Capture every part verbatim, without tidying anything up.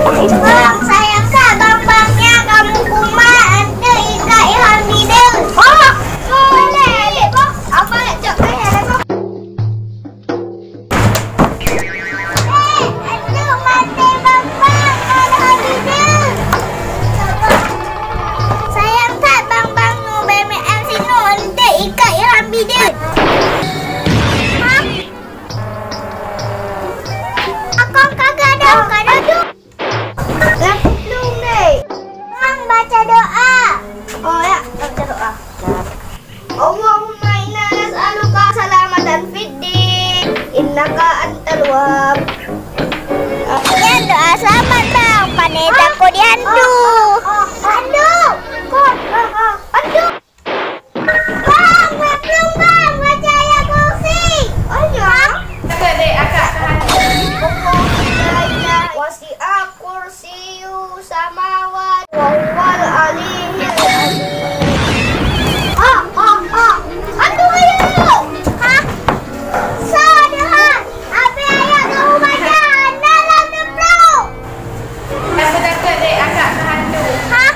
Bang, sayang ka bang-bang nyan kamoe kumat, eunteuk ikat ilham bideu. Oh, boleh, adik, Bang. Abang nak cok kaya dah. Eh, eunteuk maté bang-bang ilham bideu. Sayang that bang-bang nyoe B M M sinoe, eunteuk ikat ilham bideu. Hah? Akang ka gadôh, ka gadôh. Lah, plueng deh. Bang, baca doa. Oh ya, baca doa. Allahumma inna nas'aluka salamatan fid din, innaka antal wahhab. Nyan doa selamat, Bang. Pane takot di hantu. Hantu. Kok? Hantu. Bang, bang, bang, baca ayat kursi. Oh, ya. Kata dek akak tahan. Wasi'a kursiyu samawati wa huwal aliyyul azim. Ha, ha, ha. Aduh, ayo. Hah? Sadar. Apa ayat kamu baca? Dalam deprok. Takut-takut dek akak keu hantu. Hah?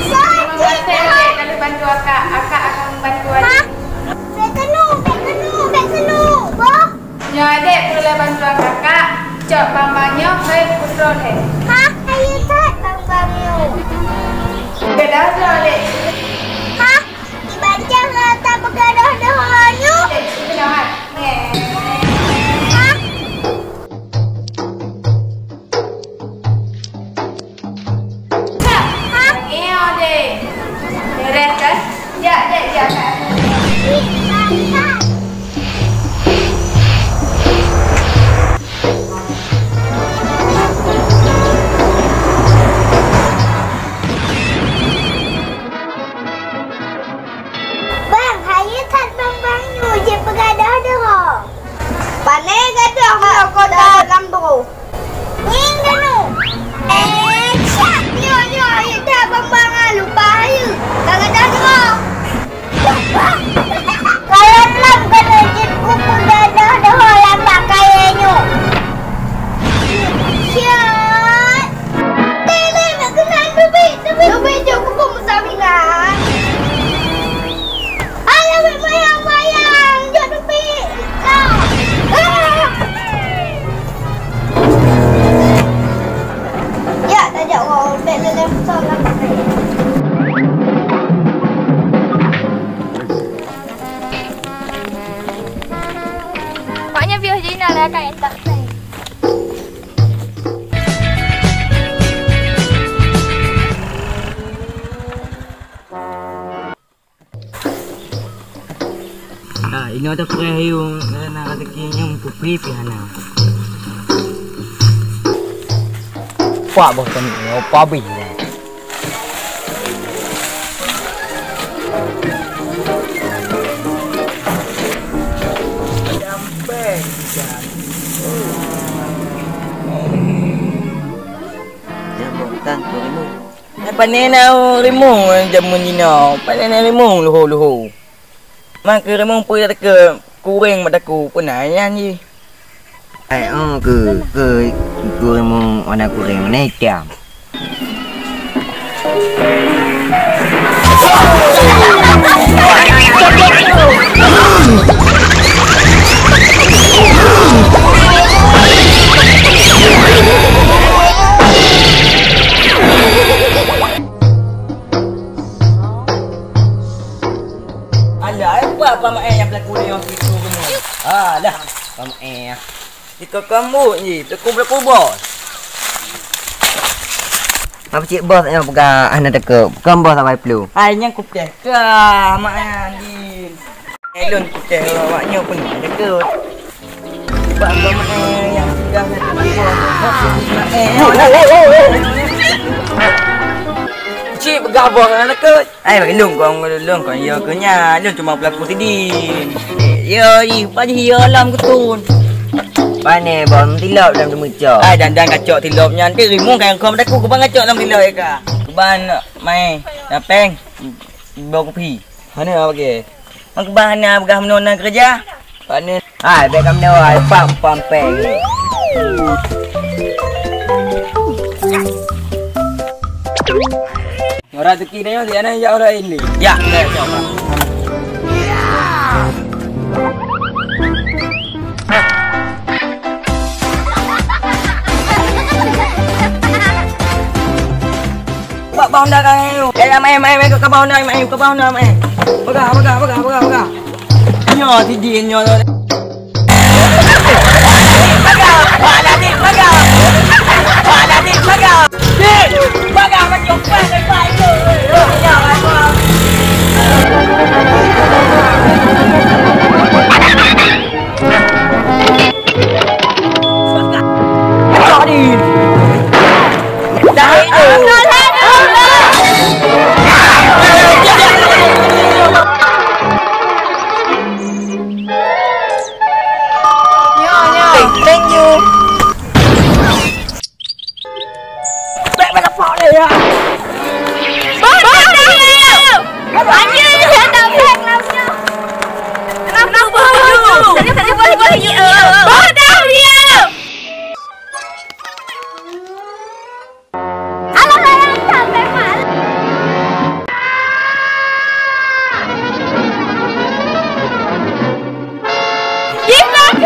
Sakit. Dek, kalau bantu akak, akak akan membantu adek. Hah? Bèk keunoe, bèk keunoe, bèk keunoe. Boh. Nyoe adek peureulèe bantuan kakak, cok bang-bang nyoe hôi putroe lé. Hah? Ayo that bang-bang nyoe. Gadôh-gadôh lé. Hah? Ibancang rata peugadôh-gadôh nyoe? Lé, gadôh hat. Hah? Hah? Ngieng deh. Beres kan? Jak, jak, jak. Bang, hayeu that bang-bang nyoe jeuet peugadôh droe. Pane gadôh nyoe kota lam droe. Ngieng keunoe. Eh, siap. Nyoe, nyoe, hayeu that bang-bang, lupa hayeu. Ka gadôh droe. Kalon lom keunoe jeuet kupeugadôh droe lam bak kayèe nyoe. Siap. Teubiet, nak keunan teubiet, teubiet. Teubiet jok kupeue meusabinan. Alah, wék mayang-mayang, jok teubiet. Ah! Jak, tajak wong, bèk lé-lé musang lam. Maknya piôh jih na lah ka entak. Ah, inoe teupreh ayue, na rezeki nyoe meutupi pih hana. Pak boh tani, opa bih. Jampe, jampe. Nyang boh tan tu rimueng. Hai, pane na rimueng jameun jinoe. Pane na rimueng luho-luho. Mangke rimueng peue teuka kuréng mata ku, peue na nyan jih. Hai, oh, keu, keu, keu rimueng warna kuréng, warna itam. Alah, eh, apa, apa mak eh yang berlaku ni, orang situ semua? Alah, apa mak eh. Di kokon buet jih, teuku-teuku bos. Apa cit bos nyang peugah hana teuka? Kon bos awai plu. Hai, nyang kupeugah ka, mak Andin. Eh, lôn kupeugah awak nyoe pun hana teuka. Bak apa mak nyang peugah hana teuka? Mak eh. Cit peugah bos hana teuka. Ai, bagi lôn kong, lôn kong, ya ke nya, lôn cuma pelaku sidin. Ya, ih, pajih ya alam keutun. Pane bom tilop dalam teumeucok. Ai, dan-dan kacok tilop nyan, ti rimueng kayang kong daku, kuban kacok dalam tilop ya ka. Kuban mai, napeng, bau kopi. Hana bagi. Mang kuban hana begah meunoe na keureuja. Pane. Hai, bèk kamoe ai pam pam pèng. Rezeki nyoe di aneuëk jak ureuëng laén lé. Ya, ya, ya. Bak bau nda ka ayo. Eh, mai, mai, mai, ka bau nda, mai, ka bau nda, mai. Peugah, peugah, peugah, peugah, peugah. Nyoe si Jin nyoe. Nyoe, nyoe. Thank you. Bèk, bèk, bèk, bèk, ya. Bodoh dia. Anjing, dia tak bèk, kenapa? Kenapa bodoh? Kenapa bodoh dia? Bodoh dia. Alah, alah, alah, alah. Di mana?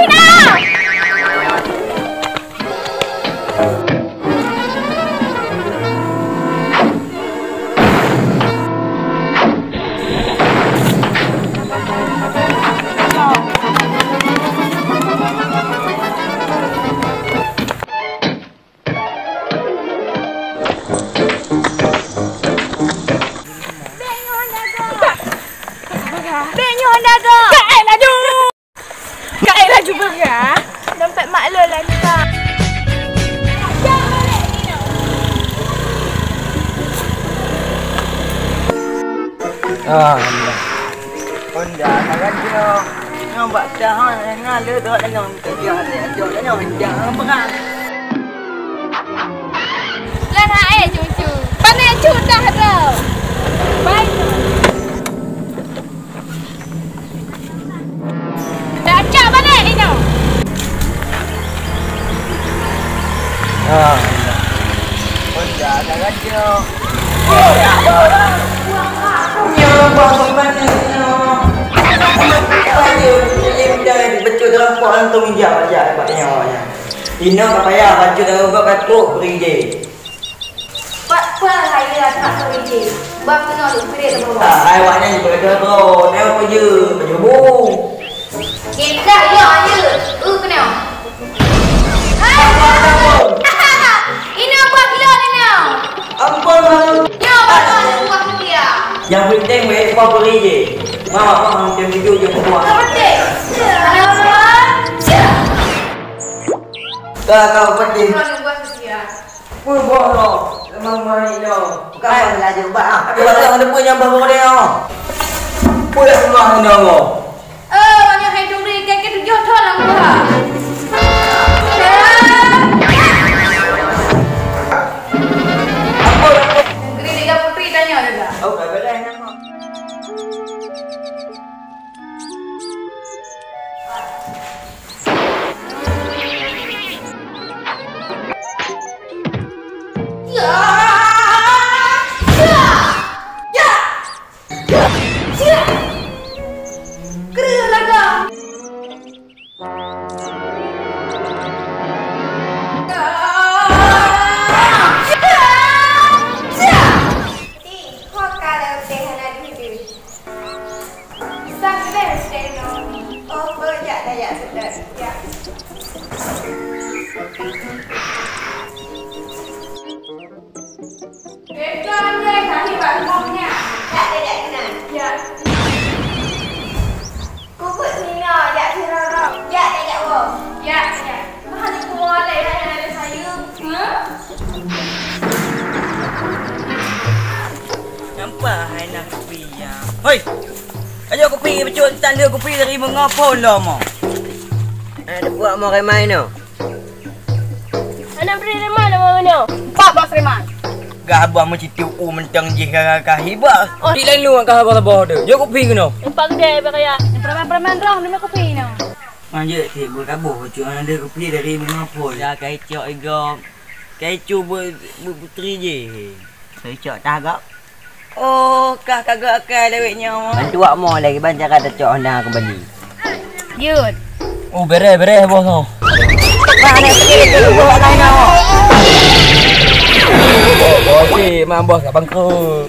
Bèk nyoe hana go! Kaék laju! Kaék laju, Bang, ya. Dompet mak lôn lah ni, Bang. Ah, Honda. Honda, sangat je. Nyoe bak dah, ha, na le dok nyoe, teubiah le, dok nyoe, jangan perang. Lôn hai cucu. Pané cut dah tu. Baik. Dah cak balik ni tu. Ah. Honda dah raja. Nyoe bang mana nyoe? Payah, betul dalam pohon tu injak aja bak nyoe. Inoe ka payah bacut dalam ubat ka trok beri je. Pat peue hai lé aneuk sorry jih? Bah keunoe lôn pirit lom bawah. Ah, hai awaknyan jipeugah droe, nyoe peue jeuet, peue jeuet bu. Kita yo aja. Uh keunoe. Hai. Inoe bah keunoe inoe. Ampôn, Mak. Nyoe bah keunoe buah keutiak. Nyang penting baik apa beri je. Mak, mak, mak, macam tidur je buah. Apa teh? Kenapa? Sia. Kau, kau petik. Kau buah keutiak. Peue boh nyoe? Lemah meuhai nyoe. Bukan laju bak ah. Tapi bak nyoe ada peue nyang boh boh nyoe? Peue dah keumah nyoe? Eh, banyak hai duri, kaki tujuh thon lam gua. Apa? Negeri Tiga Putri tanya juga. Oh, tak boleh nama. Sabar, Stanley. Oh, oh, jak, jak, jak, sebentar. Jak. Betul ni, kami bak rumah punya. Jak, jak, jak, kena. Jak. Puput Nina, jak, si Roro. Jak, jak, jak, wo. Jak, jak. Mah ni kuah leh, hai, hai, hai, sayang. Hah? Nampak hai nak kupi ya. Hoi! Ayo kupi becut tanda kupi dari mengopo lo mo. Eh, buat mo remai no. Anak beri remai lo mo no. Empat belas remai. Gah abah meucitu u mentang jih ka ka hibah. Oh. Di lain luang ka abah boh tu. Yo kupi keno. Empat gede berkaya. Preman-preman rong demi kupi no. Manjek ti berkabuh becut ada kupi dari mengopo. Ya kai cok igom. Kai cu bu bu putri je. Kai cok tah gop. Oh, kah ka geuakai lewat nyoe. Bantu awak mo lagi ban cara tacok Honda kembali. Yud. Oh, bereh, bereh, bos, oh. Mana sikit tu, bos, lain awak. Bos, si, mak bos kat bangkrut.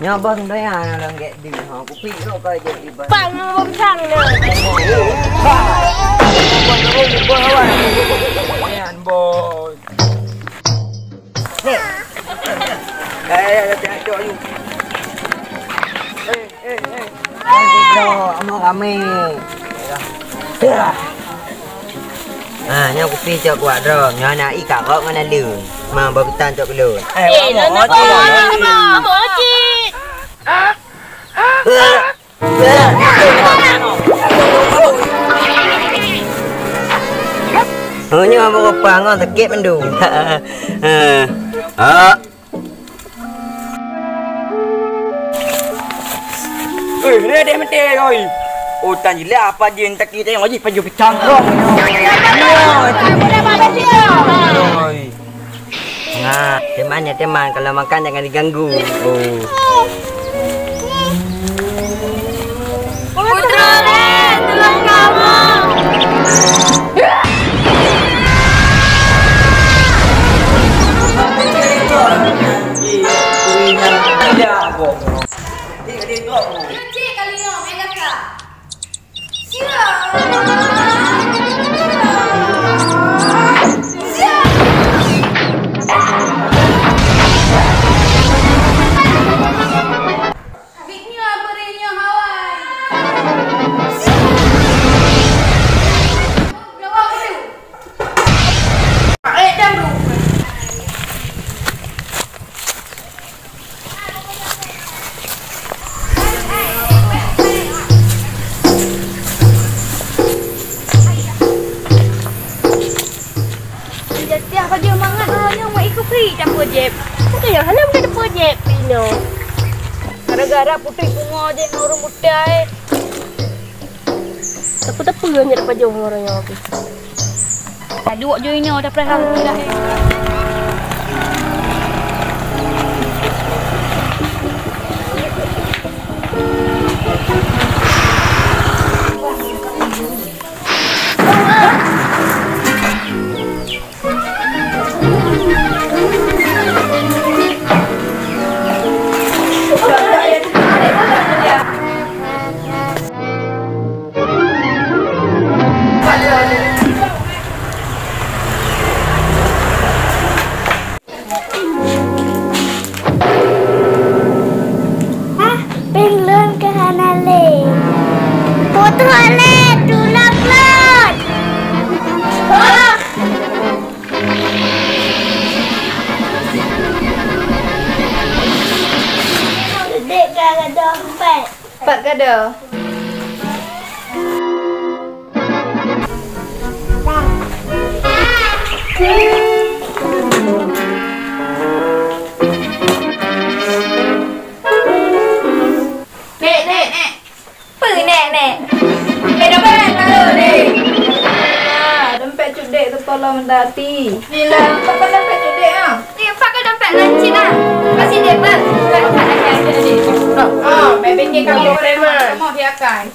Nyoe bos doyan nolong gek di ha, kupi rot kau jadi bos. Pak, nyoe bos pisang ni. Nyan bos. Ni. Eh, eh, eh, eh, eh. Aduh, amat ramai. Ha, nyoe kupi cok kuat droe. Nyoe na ié karot ngon aleue. Ma, bak kutan cok keulôn. Eh, eh, lôn nak bawa, lôn nak bawa, Abang Cik. Oh, nyoe abang rupa ngon sakét mandum. Ha. Eh, ni deh mete koi. Oh, tan jilak apa dia ni taki tengok ji paju pecang kong. Oi. Nah, teman ya teman, kalau makan jangan diganggu. Oh. Putra, tulung kamu. Cik, kali nyoe, main gata. Siap. Siap. Bit nyoe beri nyoe hawai. Siap. Jawab dulu. Eh, dan dulu. Jatiah baju mangat orang yang mau ikut free campur jeb. Bukan yang hana boleh campur jeb, Pino. Gara-gara putih bunga je nurun mutai. Tepe-tepe nyet pajoh ngon ureueng nyoe aku. Duek jui nyoe dah preh hang dah. Hah, péng lôn ka hana lé. Putôh lé, tulông lôn. Ah! Dek ka gadôh dompet. Pat gadôh. Nek, nek, nek. Peue nek, nek? Eh, dompet baru ni. Ah, dompet cudek tu tolong dati. Bila, apa dompet cudek ah? Ni, pakai dompet lancip ah. Kasih dia, Bang. Bukan dompet lagi ada ni. Ah, mek bikin kamu preman. Kamu hiakai.